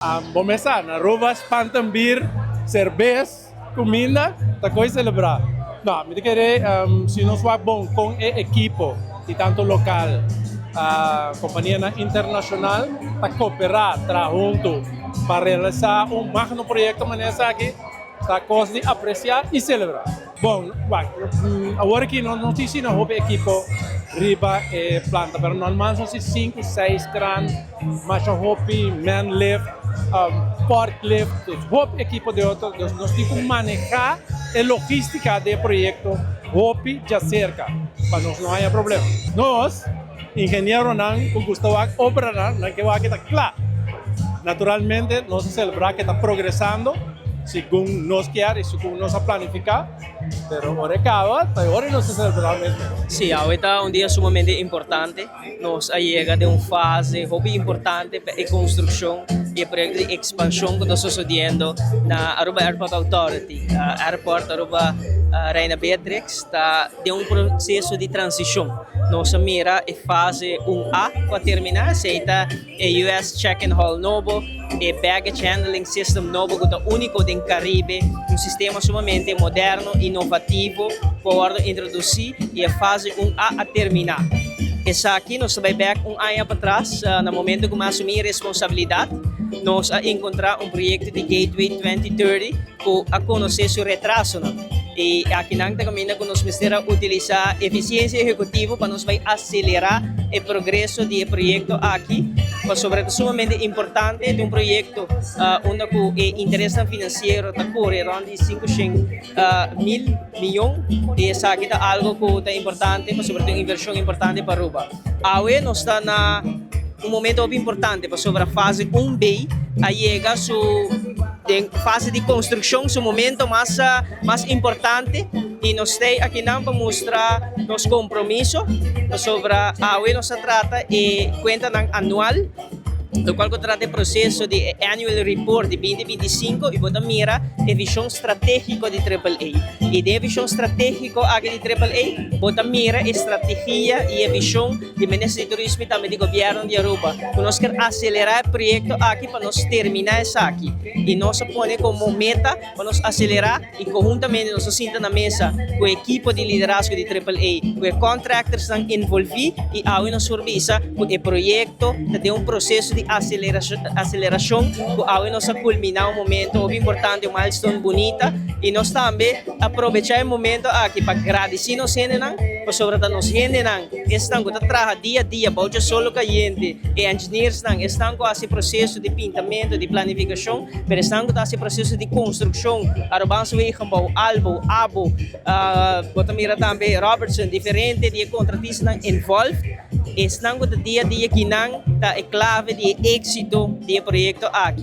Bo mesa na Aruba spantenbier, cerbes, cuminda, ta coy celebra. No, mi ta kere si nos wak bon con e ekipo di tanto local, companianan internacional ta coopera, traha hunto pa realisa un magno proyecto manera esaki, ta cos di aprecia y celebra. Bon, wak, awor aki no no tin sino hopi ekipo riba e planta, pero normal son si sinku, seis kran, masha hopi man lift, forklift, dus hopi ekipo de otro, dus nos tin ku maneha e logistica di e proyecto hopi djaserka pa nos no haya problema. Nos, ingenieronan ku gusta wak obranan, nan ke wak e ta kla. Naturalmente nos a celebra ke ta progresando segun nos kier y segun nos a planifica, pero ora e caba ta e ora nos ta celebra mesmo. Sí, awe ta un dia sumamente importante. Nos a yega den un fase hopi importante pa e construccion y e proyecto di expansion cu ta sucediendo na Aruba Airport Authority. Airport Aruba Reina Beatrix ta den un proceso di transicion. Nos a mira e fase un A cu a termina, esey ta e US Check-in Hall nobo, e Baggage Handling System nobo cu ta unico den Caribe, un sistema sumamente moderno, innovativo cu a wordo introduci y e fase un A a termina. Esaki nos ta bay bek un aña patras na momento cu mi a asumi e responsabilidad, nos a encontra un proyecto di Gateway 2030 cu a conoce su retrasonan y akinan ta caminda cu nos mester a utilisa eficiencia ehecutivo pa nos bay acelera e progreso di e proyecto aki pasobra ta sumamente importante, ta un proyecto unda cu e interesnan financiero ta core rond di sinku shen mil miyon y esaki ta algo cu ta importante pasobra ta un inversion importante pa Aruba. Awe nos ta na un momento hopi importante pasobra fase un B a yega su den fase di construccion su momento mas mas importante y nos ta akinan pa mustra nos compromiso pasobra awe nos ta trata e cuentanan anual locual cu ta trata e proceso di e annual report di binti 25 y bo ta mira e vision strategico di Triple A. Y den e vision strategico aki di Triple A bo ta mira e strategia y e vision di Minister di Turismo y tambe di Gobierno di Aruba cu nos kier acelera e proyecto aki pa nos termina esaki y nos a pone como meta pa nos acelera y conhuntamente nos a sinta na mesa cu e ekipo di liderazgo di Triple A, cu e contractorsnan envolvi y awe nos por bisa cu e proyecto ta den un proceso di aceleracion cu awe nos a culmina un momento hopi importante, un milestone bunita y nos tambe a probecha e momento aki pa gradici nos hendenan pasobra ta nos hendenan esnan cu ta traha dia a dia bou dje solo cayente, e engineersnan, esnan cu haci proceso di pintamento, di planificacion. Pero esnan ku ta hasi proseso di konstrukshon, Arubaanse Wegenbouw, Albo, Abo, bo ta mira tambe Robertson, diferente di e kontratistanan involved, esnan ku ta dia a dia kinan ta e klave di e éksito di e proyekto aki.